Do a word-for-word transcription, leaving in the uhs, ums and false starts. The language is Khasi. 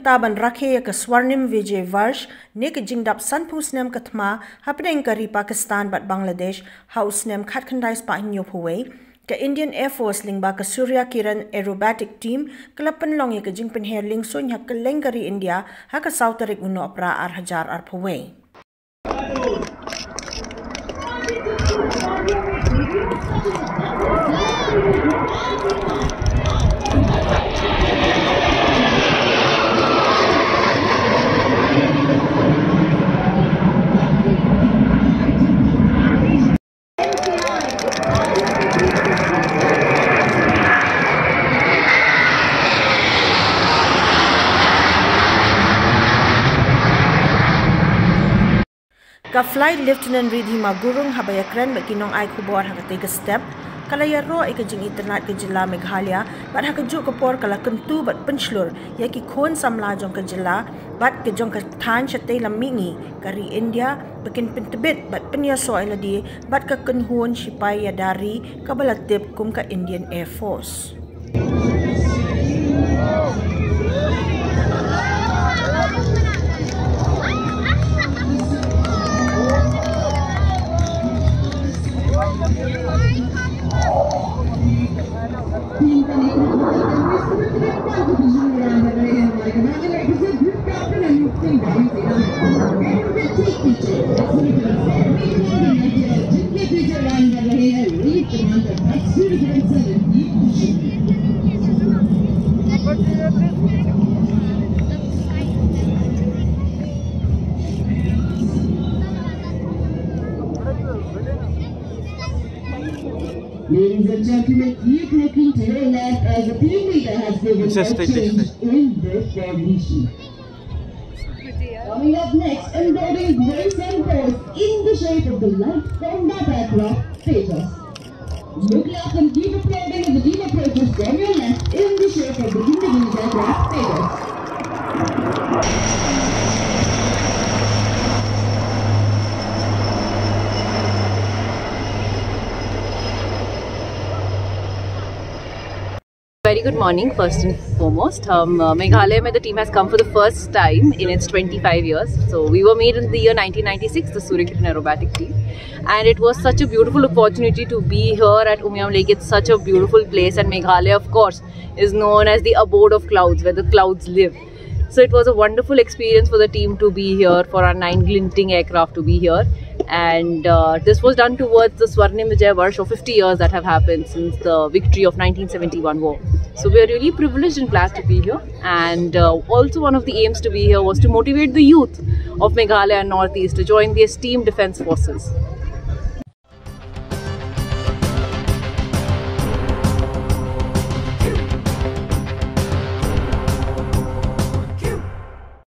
Mynta ban rakhe ïa ka Swarnim Vijay Varsh ne ka jingdap sanphew snem ka thma hapdeng ka ri Pakistan bad Bangladesh ha u snem khatkhyndai spah hynñiewphew wei, ka Indian Air Force lyngba ka Surya Kiran Aerobatic Team ka la pynlong ïa ka jingpynher liengsuiñ ha kylleng ka ri India ha ka saw tarik u Nohprah ar hajar arphew wei. Ka Flight Lieutenant Ridhima Gurung, haba ïakren bad ki nongai khubor ha katei ka step, ka la ïaroh ïa ka jingitynnad ka jylla Meghalaya bad ha kajuh ka por ka la kyntu bad pynshlur ïa ki khun samla jong ka jylla bad ka jong ka thaiñ shatei lam mihngi ka ri India ba kin pyntbit bad pynïasoh ïa lade bad ka kynhun shipai ïada ri kaba la tip kum ka Indian Air Force. Ladies and gentlemen, you looking to your left as the team leader has given a change in the formation. Coming up next, embodying grace and force in the shape of the light combat aircraft Tejas. Look left and keep applauding as the team approaches from your left in the shape of the Indian aircraft Tejas. Very good morning, first and foremost. Um, uh, Meghalaya, where the team has come for the first time in its twenty-five years. So we were made in the year nineteen ninety-six, the Surya Kiran Aerobatic Team, and it was such a beautiful opportunity to be here at Umiam Lake. It's such a beautiful place, and Meghalaya, of course, is known as the abode of clouds, where the clouds live. So it was a wonderful experience for the team to be here, for our nine glinting aircraft to be here. And uh, this was done towards the Swarnim Vijay Varsh, or fifty years that have happened since the victory of nineteen seventy-one war. So we are really privileged and glad to be here. And uh, also, one of the aims to be here was to motivate the youth of Meghalaya and Northeast to join the esteemed defense forces.